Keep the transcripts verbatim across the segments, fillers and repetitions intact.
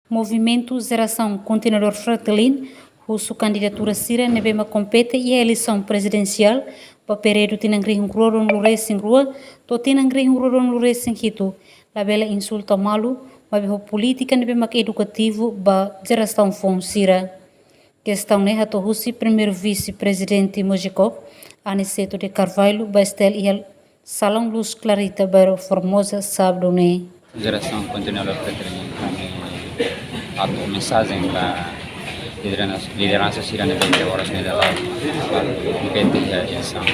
Movimentu Jerasaun Kontinuadór Fretilin husu kandidatura sira ne'ebé mak kompete iha eleisaun prezidensiál ba períodu tinan rihun rua ruanulu resin rua to'o tinan rihun rua ruanulu resin hitu, labele insulta malu, maibé ho polítika ne'ebé mak edukativu ba jerasaun foun sira. Kestaun ne'e hato'o husi Primeiru Vise-Prezidente MOJECOV, Aniceto de Carvalho, ba STL iha Salaun Luz Clarita, bairru Formosa, sábadu ne'e. Jerasaun Kontinuadór Fretilin, ami atu mensajen ba lideransa, lideransa sira ne'ebé oras ne'e dala kompete iha eleisaun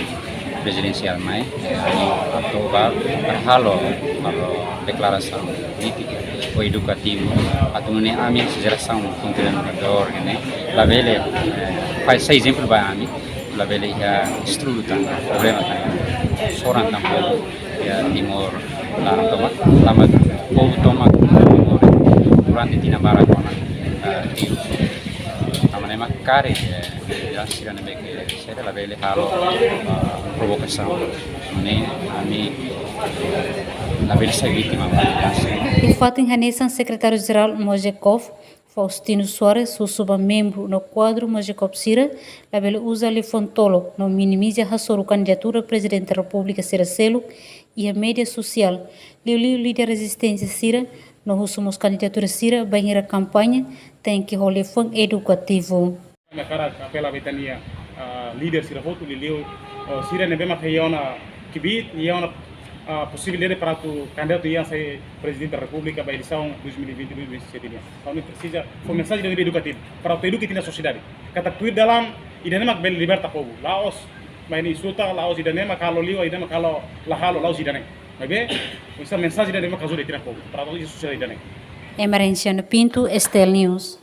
prezidensiál mai, eh, ami atu ba, ba halo, halo deklarasaun polítika ou edukativu, atu nune'e ami jerasaun kontinuadór ne'e labele, eh, faz, sai ezemplu ba ami, labele iha estrutura, problema tan, soran tan povu iha Timor laran tomak, tanba povu tomak Timor durante tinan barak ona, eh, tiru. Tanba ne'e mak karik, eh, sira ne'ebé ke sira labele halo, eh, provokasaun. Ne'e ami labele sai vítima ba. Iha fatin hanesan, Sekretáriu Jerál MOJECOV, Faustino Soares, husu ba membru no kuadru MOJECOV sira labele uza liafuan tolo no minimiza hasoru kandidatura Prezidente Repúblika sira seluk iha média sosiál, liuliu líder rezisténsia sira, no husu mós kandidatura sira bainhira kampaña tenke ho liafuan edukativu. Ami hakarak apela ba ita-nia, ah, líder sira hotu, liuliu, oh, sira ne'ebé mak iha ona kbiit, iha ona, ah, posibilidade para atu kandidatu iha sai Prezidente Repúblika ba eleisaun dois mil e vinte e dois, dois mil e vinte e sete nian. Entaun ami presiza fó mensajen ne'ebé edukativu para atu eduka ita-nia sosiedade. Katak tuir dalan ida-ne'e mak bele liberta povu. La'ós mai insulta, la'ós ida-ne'e mak halo liu, ida-ne'e mak halo la halo, la'ós ida-ne'e. Maibé, esa mensajen ida-ne'e mak ajuda ita-nia povu para atu iha sosiedade ida-ne'e. Emerenciano Pinto, STL News.